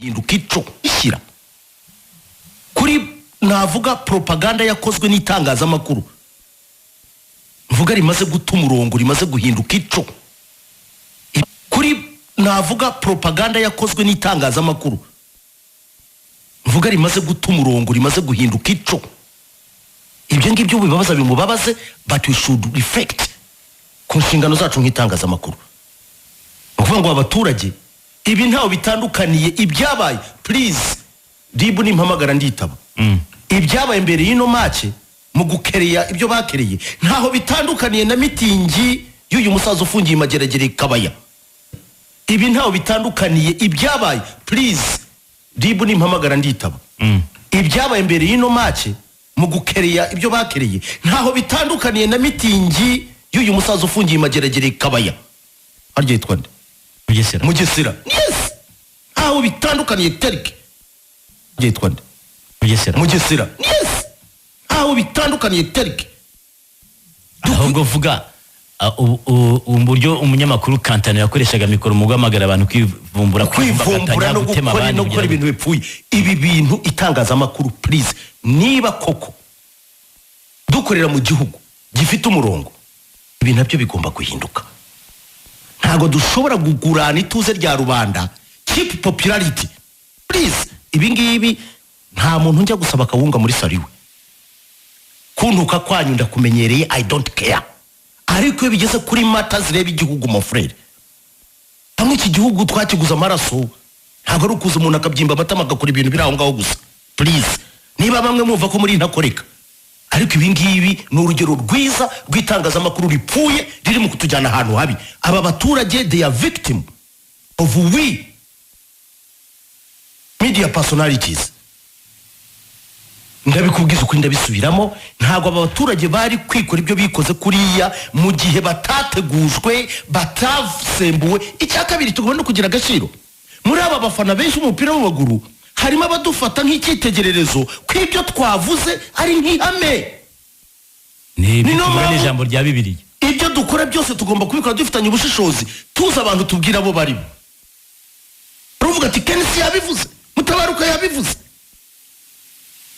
Hinduka ico ishyira kuri, navuga, propaganda yakozwe n'itangazamakuru, mvuga rimaze guta umurongo, rimaze guhinduka ico kuri, navuga, propaganda yakozwe n'itangazamakuru, mvuga rimaze guta umurongo, rimaze guhinduka ico. Ibyo ngibyo bibabaza bimubabaze, but we should reflect ku nshingano zacu nk'itangazamakuru. Ni ukuvuga ngo abaturage, ibi ntaho bitandukaniye ibyabaye. Please, RIB nimpamagara nditaba. Ibyabaye mbere y'ino match mu gukereya, ibyo bakereye ntaho bitandukaniye na mitingi y'uyu musaza ufungiye i Mageragere Kabaya. Ibi ntaho bitandukaniye ibyabaye. Please, RIB nimpamagara nditaba. Ibyabaye mbere y'ino match mu gukereya, ibyo bakereye ntaho bitandukaniye na mitingi y'uyu musaza ufungiye i Mageragere Kabaya. Harya yitwa nde? Mugesera. Mugesera, yes. Ntaho bitandukaniye terike. Harya yitwa nde? Mugesera. Mugesera, yes. Ntaho bitandukaniye terike. Ahubwo vuga ubu buryo umunyamakuru Kantano yakoreshaga mikoro mu guhamagara abantu kwivumbura, kwivumbura no gutema gukora abandi no gukora kugira ngo- ibintu bipfuye. Ibi bintu, itangazamakuru, please, niba koko dukorera mu gihugu gifite umurongo, ibi nabyo bigomba guhinduka. Ntabwo dushobora kugurana ituze rya rubanda cheap popularity. Please, ibi ngibi, nta muntu njya gusaba akawunga muri sari we. Kuntuka kwanyu ndakumenyereye, I don't care. Ariko iyo bigeze kuri matter zireba igihugu, mon frère, bamwe, iki gihugu twakiguze amaraso. Ntabwo ari ukuza umuntu akabyimba amatama agakora ibintu biri aho ngaho gusa. Please, niba bamwe mwumva ko muri ntakoreka, ariko ibi ngibi ni urugero rwiza rw'itangazamakuru ripfuye, riri mu kutujyana ahantu habi. Aba baturage, they are victim of we media personalities. Ndabikubwiza ukuri, ndabisubiramo, ntabwo aba baturage bari kwikora ibyo bikoze kuriya mu gihe batategujwe, batasembuwe. Icya kabiri, tugomba no kugira agaciro. Muri aba bafana benshi b'umupira w'amaguru harimo abadufata nk'icyitegererezo, ko ibyo twavuze ari nk'ihame. Ni Ni no tuvuga mpamvu- n'ijambo rya Bibiliya. Ibyo dukora byose tugomba kubikora dufitanye ubushishozi, tuzi abantu tubwira abo barimo. Uruvuga ati KNC yabivuze, Mutabaruka yabivuze,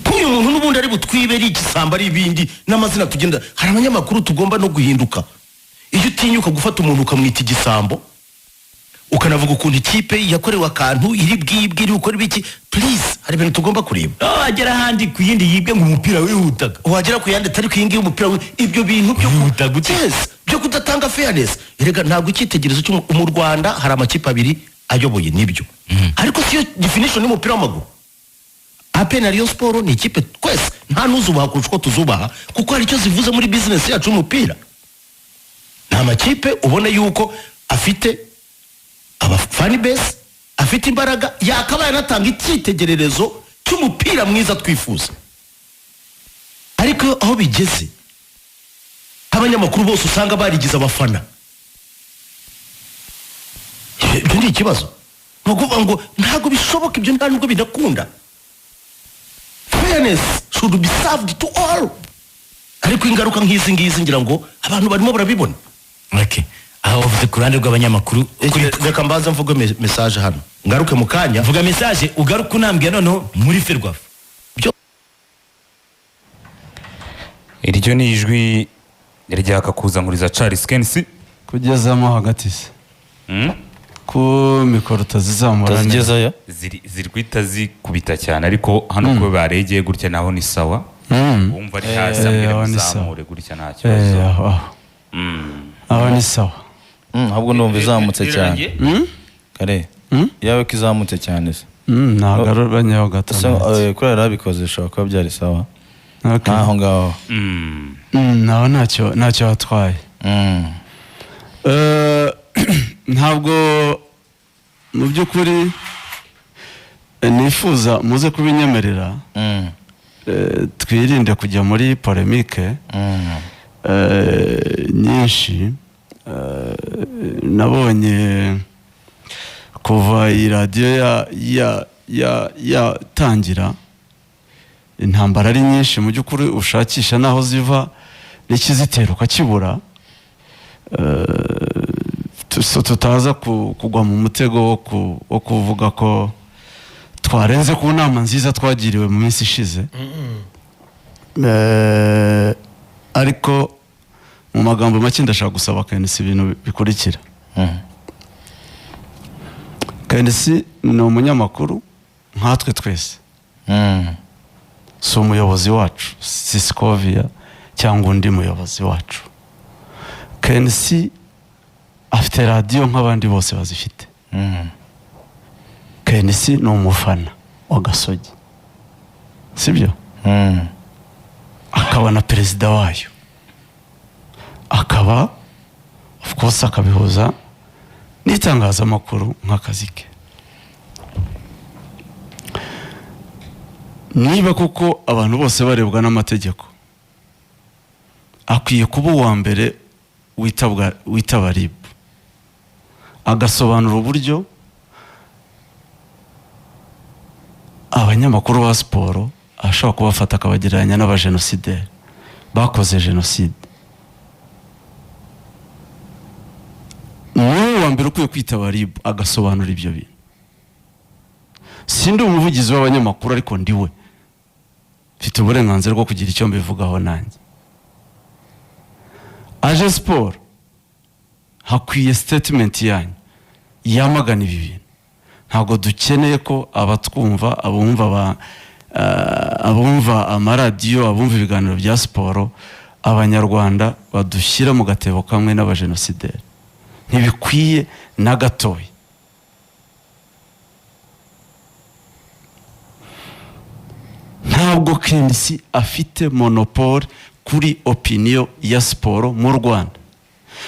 nk'uyu muntu n'ubundi ari butwibe, ari igisambo, ari ibindi n'amazina tugenda. Hari abanyamakuru tugomba no guhinduka. Iyo utinyuka gufata umuntu ukamwita igisambo, ukanavuga ukuntu ikipe yakorewe akantu, iri bwibwe, iri gukora ibiki, please, hari ibintu tugomba kureba. Oh, wagera ahandi ku yindi yibwe ngo umupira wihutaga. Wagera ku yandi atari ku iyi ngiyi, umupira ibyo bintu byo Wihuta gute? Yes, byo kudatanga fairness. Erega ntabwo icyitegererezo cyo mu Rwanda hari amakipe abiri ayoboye, nibyo, ariko siyo definition y'umupira w'amaguru. APR na Rayon Sport ni ikipe twese nta n'uzubaha kurusha uko tuzubaha, kuko hari icyo zivuze muri business yacu y'umupira. Ni amakipe ubona yuko afite aba fan base, afite imbaraga, yakabaye anatanga icyitegererezo cy'umupira mwiza twifuza. Ariko aho bigeze, abanyamakuru bose usanga barigize abafana. Ibyo ni ikibazo. Ni ukuvuga ngo ntabwo bishoboka, ibyo nta nubwo bidakunda. Fairness should be served to all. Ariko ingaruka nk'izi ngizi, ngira ngo abantu barimo barabibona. Okay. Aho wavuze ku ruhande rw'abanyamakuru kuri Reka mbanze mvuge message hano, ngaruke mu kanya. Vuga message, ugaruke unambwiye noneho muri FERWAFA. Byo. Iryo ni ijwi rya Kakuzankuriza Charles KNC. Kugezamo hagati se, ku mikoro utazizamura neza. Utazigezayo. Ziri guhita zikubita cyane, ariko hano ko baregeye gutya naho ni sawa. Wumva ari hasi, ambwira aho ni sawa. muzamure gutya, nta kibazo. Aho ni sawa. Ahubwo ndumva izamutse cyane. Birarangiye? Kare yawe ko izamutse cyane se? Nagaruranyeho gato. Ese, Neza. Kuri yarabikoze bishobora kuba byari sawa. Okay. Nk'aho ngaho. Naho ntacyo hatwaye. Ntabwo mu by'ukuri nifuza muze kubinyemerera, twirinde kujya muri polémique nyinshi. Nabonye kuva iyi radiyo yatangira intambara ari nyinshi. Mu by'ukuri ushakisha n'aho ziva n'ikizitera ukakibura. So tutaza kugwa mu mutego wo kuvuga ko Twarenze ku nama nziza twagiriwe mu minsi ishize. Ariko mu magambo make ndashaka gusaba KNC ibintu bikurikira. KNC ni umunyamakuru nkatwe twese, si umuyobozi wacu, si Scovia cyangwa undi muyobozi wacu. KNC afite radiyo nk'abandi bose bazifite. KNC ni umufana wa Gasogi, sibyo? Akaba na perezida wayo, akaba of course akabihuza n'itangazamakuru nk'akazi ke. Niba koko abantu bose barebwa n'amategeko, akwiye kuba uwa mbere witaba RIB, agasobanura uburyo abanyamakuru ba siporo ashobora kubafata akabagereranya n'abajenosideri bakoze jenoside. Niwe wa mbere ukwiye kwitaba RIB agasobanura ibyo bintu. Sindi umuvugizi w'abanyamakuru, ariko ndiwe mfite uburenganzira bwo kugira icyo mbivugaho nanjye. Aje siporo, hakwiye statement yanyu yamagana ibi bintu. Ntabwo dukeneye ko abatwumva, abumva amaradiyo, abumva ibiganiro bya siporo, abanyarwanda badushyira mu gatebo kamwe n'abajenosideri. Ntibikwiye na gatoya. Ntabwo KNC afite monopole kuri opinion ya siporo mu Rwanda.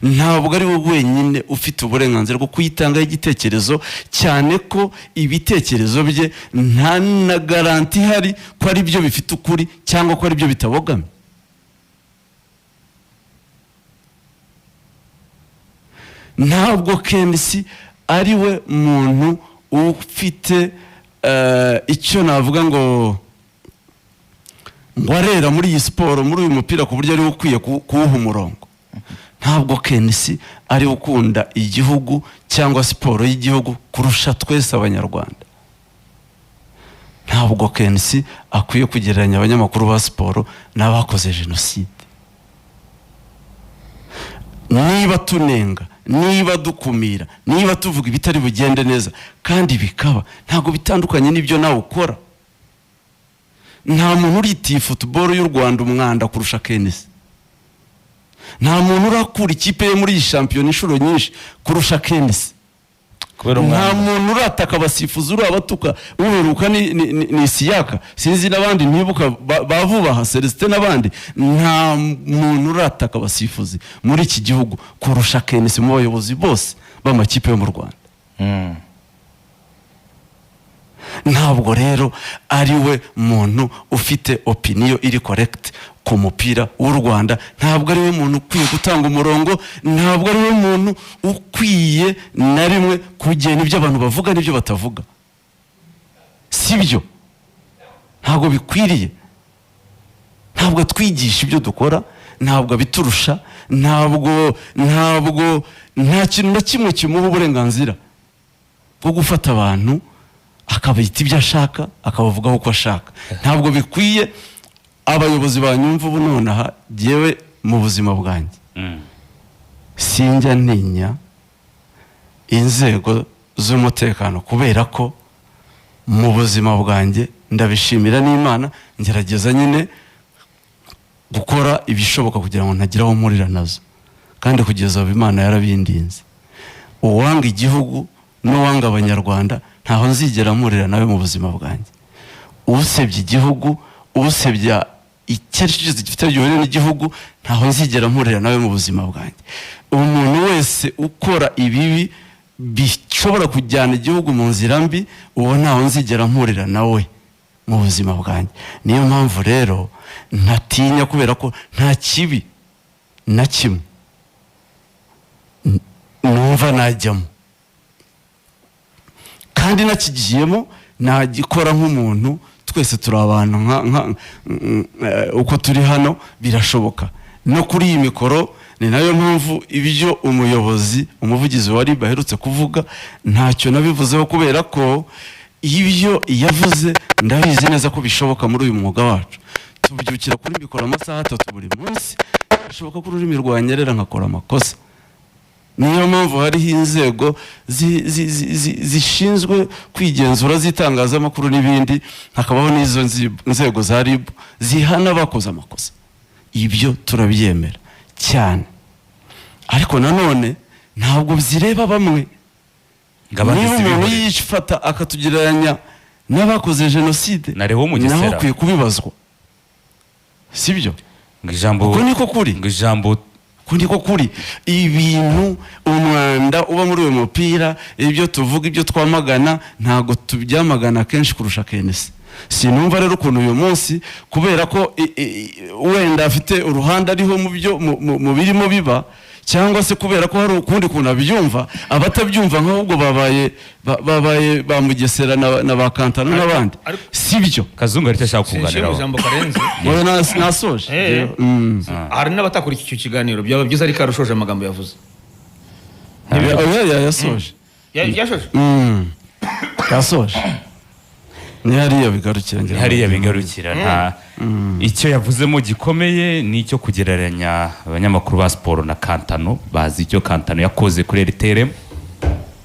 Ntabwo ari we wenyine ufite uburenganzira bwo kuyitangaho igitekerezo, cyane ko ibitekerezo bye nta na garanti ihari ko ari byo bifite ukuri cyangwa ko ari byo bitabogamye. Ntabwo KNC ari we muntu ufite icyo navuga ngo arera muri iyi siporo, muri uyu mupira, ku buryo ari we ukwiye kuwuha umurongo. Ntabwo KNC ari ukunda igihugu cyangwa siporo y'igihugu kurusha twese abanyarwanda. Ntabwo KNC akwiye kugereranya abanyamakuru ba siporo n'abakoze jenoside. Niba tunenga, niba dukumira, niba tuvuga ibitari bugende neza kandi bikaba, ntabwo bitandukanye n'ibyo nawe ukora. Nta muntu uritiye football y'u Rwanda umwanda kurusha KNC. Nta muntu urakura ikipe ye muri iyi shampiyona inshuro nyinshi kurusha KNC. Nta muntu urataka abasifuzi, urabatuka, uheruka ni Siyaka, sinzi n'abandi ntibuka bavubaha Celestin n'abandi. Nta muntu urataka abasifuzi muri iki gihugu kurusha KNC mu bayobozi bose b'amakipe yo mu Rwanda. Ntabwo rero ari we muntu ufite opinion iri correct ku mupira w'u Rwanda. Ntabwo ari we muntu ukwiye gutanga umurongo, ntabwo ari we muntu ukwiye na rimwe kugena ibyo abantu bavuga n'ibyo batavuga. Si byo, ntabwo bikwiriye. Ntabwo atwigisha ibyo dukora, ntabwo abiturusha, ntabwo nta kintu na kimwe kimuha uburenganzira bwo gufata abantu akabita ibyo ashaka, akabavugaho uko ashaka. Ntabwo bikwiye. Abayobozi banyumva ubu nonaha, jyewe mu buzima bwanjye sinjya ntinya inzego z'umutekano, kubera ko mu buzima bwanjye ndabishimira n'Imana, ngerageza nyine gukora ibishoboka kugira ngo ntagira aho mpurira nazo, kandi kugeza ubu Imana yarabindinze. Uwanga igihugu n'uwanga abanyarwanda ntaho nzigera mpurira nawe mu buzima bwanjye. Usebya igihugu, usebya icyo ari cyo cyose gifite gihuriye n'igihugu, ntaho nzigera mpurira nawe mu buzima bwanjye. Umuntu wese ukora ibibi bishobora kujyana igihugu mu nzira mbi, uwo ntaho nzigera mpurira nawe mu buzima bwanjye. Niyo mpamvu rero ntatinya, kubera ko nta kibi na kimwe numva najyamo, kandi nakigiyemo nagikora nk'umuntu. Twese turi abantu uko turi hano birashoboka no kuri iyi mikoro. Ni nayo mpamvu ibyo umuyobozi, umuvugizi wa RIB aherutse kuvuga ntacyo nabivuzeho, kubera ko Ibyo yavuze ndabizi neza ko bishoboka muri uyu mwuga wacu. Tubyukira kuri mikoro amasaha 3 buri munsi, bishoboka ko ururimi rwanyerera nkakora amakosa. Niyo mpamvu hariho inzego zishinzwe kwigenzura z'itangazamakuru n'ibindi, hakabaho n'izo nzego za RIB zihana abakoze amakosa. Ibyo turabyemera cyane, ariko nanone ntabwo zireba bamwe. Ngo abandi Niba umuntu zibihorere. yifata akatugereranya n'abakoze jenoside, Na Leon Mugesera. nawe akwiye kubibazwa, sibyo? Ngo ijambo Uko niko kuri. Ngo ijambo Ko niko kuri. Ibintu, umwanda uba muri uyu mupira, ibyo tuvuga, ibyo twamagana, ntabwo tubyamagana kenshi kurusha KNC. Sinumva rero ukuntu uyu munsi, kubera ko wenda afite uruhande ariho mu byo mu birimo biba, cyangwa se kubera ko hari ukundi kuntu abyumva, abatabyumva nk'ahubwo babaye ba Mugesera na ba Kantano n'abandi. Si byo. Kazungu aricyo ashaka Sinshima kunganiraho. ijambo Karenzi. Oya, nasoje. Hari n'abatakurikiye icyo kiganiro, byaba byiza ariko arushoje amagambo yavuze. Oya, yasoje. Yashoje. Yasoje, ni hariya bigarukira, ngira ngo. Hariya bigarukira, nta icyo yavuzemo gikomeye. Ni icyo kugereranya abanyamakuru ba siporo na Kantano. Bazi icyo Kantano yakoze kuri RTRM,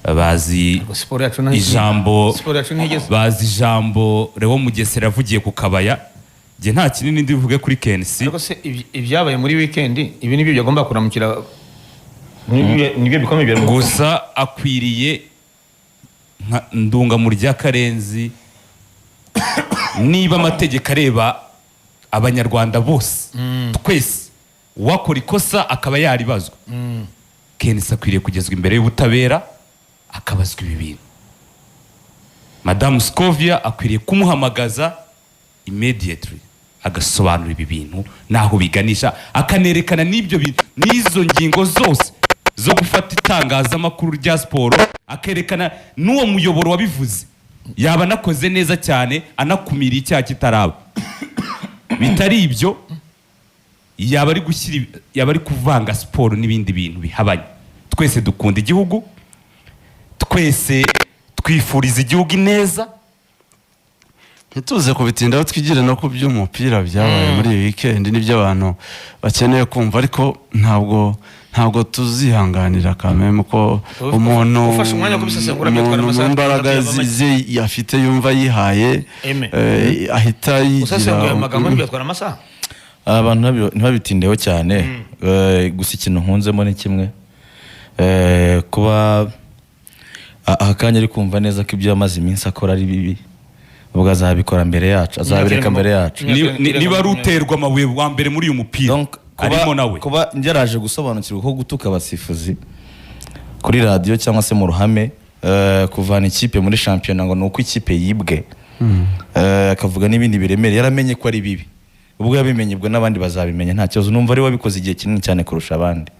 bazi Ngo siporo yacu ijambo siporo yacu ntigeze bazi ijambo Leon Mugesera yavugiye ku Kabaya. Njye nta kinini ndi buvuge kuri KNC. Ariko se ibyabaye muri weekend, ibi nibyo byagomba kuramukira, nibyo bikomeye byari Gusa akwiriye nka ndungamurya Karenzi, niba amategeko areba Abanyarwanda bose, twese, uwakora ikosa akaba yaribazwa, KNC akwiriye kugezwa imbere y'ubutabera akabazwa ibi bintu. Madamu Scovia akwiriye kumuhamagaza immediately, agasobanura ibi bintu n'aho biganisha, akanerekana n'ibyo bintu n'izo ngingo zose zo gufata itangazamakuru rya siporo, akerekana n'uwo muyoboro wabivuze. Yaba anakoze neza cyane anakumira icyaha kitaraba. Bitari ibyo, yaba ari gushyira, yaba ari kuvanga siporo n'ibindi bintu bihabanye. Twese dukunda igihugu, twese twifuriza igihugu ineza. Ntituze kubitindaho, twigire no ku by'umupira byabaye muri iyi weekend, n'ibyo abantu bakeneye kumva. Ariko ntabwo tuzihanganira kameme ko umuntu Ufashe umwanya wo kubisesengura byatwara umuntu mu amasaha mbaraga 6 yava ze afite, yumva yihaye, Aime. ahita yigira. Usesenguye amagambo ntibyatwara amasaha. Abantu ntibabitindeho cyane. Gusa ikintu nkunzemo ni kimwe. Kuba aka kanya ari kumva neza ko ibyo yamaze iminsi akora ari bibi, ubwo azabikora mbere yacu, azabireka mbere yacu. Niba ari uterwa amabuye wa mbere muri uyu mupira, Donc, arimo nawe. Kuba ngeraje gusobanukirwa ko gutuka abasifuzi kuri radiyo cyangwa se mu ruhame, kuvana ikipe muri shampiyona ngo ni uko ikipe yibwe, akavuga n'ibindi biremereye, yaramenye ko ari bibi. Ubwo yabimenye, ubwo n'abandi bazabimenya, nta kibazo. Numva ari we wabikoze igihe kinini cyane kurusha abandi.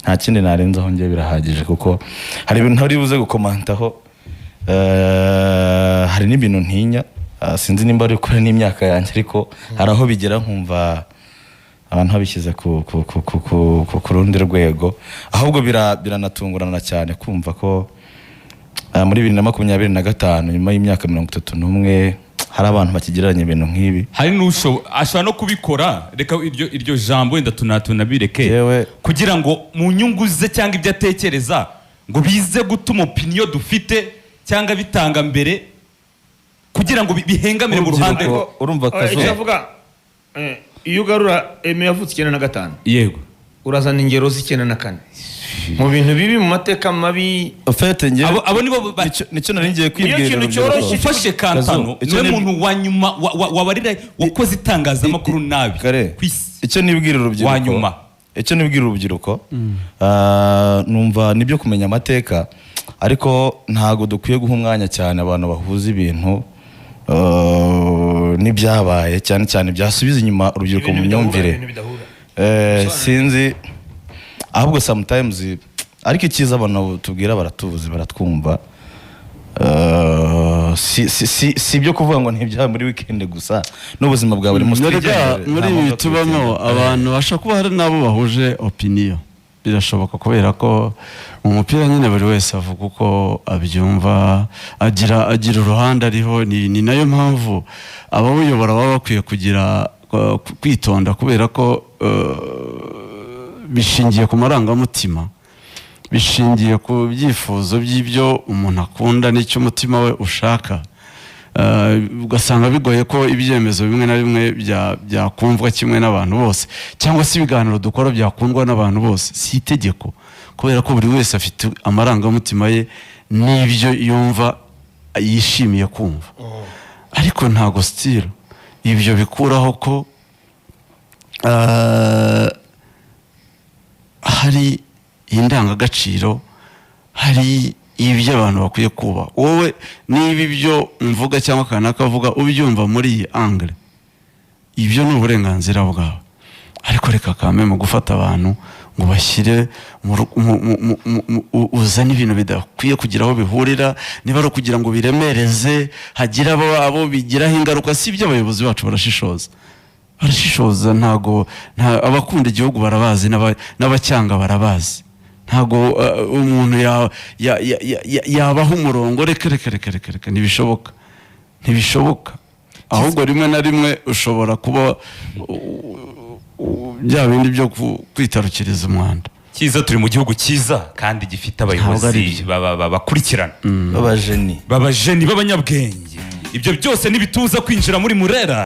Nta kindi narenzaho njye, birahagije, kuko hari ibintu ntari buze gukomantaho. Hari n'ibintu ntinya. Sinzi nimba ari kure n'imyaka yanjye, ariko hari aho bigera nkumva abantu babishyize ku rundi rwego. Ahubwo biranatungurana cyane kumva ko muri 2025, nyuma y'imyaka 31, hari abantu bakigereranya ibintu nk'ibi. Hari n'ushobo ashobora no kubikora, reka iryo jambo wenda tunabireke, kugira ngo mu nyungu ze cyangwa ibyo atekereza ngo bize gutuma opinion dufite cyangwa bitanga mbere, kugira ngo bihengamire mu ruhande rwe. Urumva Icyo Kazu avuga, iyo ugarura Eme yavutse 95, Urazana ingero z'94 mu bintu bibi, mu mateka mabi. Ufite njye Abo nibo nicyo nari ngiye kwibwira Niyo kintu urubyiruko. cyoroshye. Ufashe Kantano, Kazu, icyo niwe muntu wa nyuma wabarira wakoze itangazamakuru nabi Kare, ku isi. Icyo nibwira urubyiruko, Wa nyuma. icyo nibwira urubyiruko, numva nibyo kumenya amateka, ariko ntabwo dukwiye guha umwanya cyane abantu bahuza ibintu n'ibyabaye, cyane cyane byasubiza inyuma urubyiruko mu Ibintu bidahura, myumvire. ibintu bidahura. Sinzi ahubwo sometimes, ariko icyiza abantu tubwira baratuzi, baratwumva. Si ibyo kuvuga ngo ntibyabaye muri weekend gusa, n'ubuzima bwa buri munsi Erega twigendere, muri nta ibi mpamvu yo tubamo, kubitinda. abantu bashobora kuba hari n'abo bahuje opinion. Birashoboka kubera ko mu mupira nyine buri wese avuga uko abyumva, agira uruhande ariho. Ni nayo mpamvu abawuyobora baba bakwiye kugira kwitonda, kubera ko bishingiye ku marangamutima, bishingiye ku byifuzo by'ibyo umuntu akunda n'icyo umutima we ushaka. Ugasanga bigoye ko ibyemezo bimwe na bimwe byakumvwa kimwe n'abantu bose, cyangwa se ibiganiro dukora byakundwa n'abantu bose. Si itegeko, kubera ko buri wese afite amarangamutima ye n'ibyo yumva yishimiye kumva. Ariko ntago still ibyo bikuraho ko hari indangagaciro, hari ibyo abantu bakwiye kubaha. Wowe niba ibyo mvuga cyangwa kanaka avuga ubyumva muri iyi angle, ibyo ni uburenganzira bwawe. Ariko reka kame mu gufata abantu ngo bashyire mu ru- mu- mu- mu- mu- mu- uzane ibintu bidakwiye kugira aho bihurira, niba ari ukugira ngo biremereze, hagire abo bigiraho ingaruka. Si ibyo, abayobozi bacu barashishoza, barashishoza. Ntago abakunda igihugu barabazi, n'abacyanga barabazi. Ntago umuntu yabaha umurongo. Reka, reka, reka, reka, reka, ntibishoboka, ntibishoboka. Ahubwo rimwe na rimwe ushobora kuba bya bindi byo kwitarukiriza umwanda. Cyiza, turi mu gihugu cyiza kandi gifite Ntabwo ari abayobozi byo. bakurikirana, Babajeni. babajeni b'abanyabwenge. Ibyo byose ntibituza kwinjira muri Murera.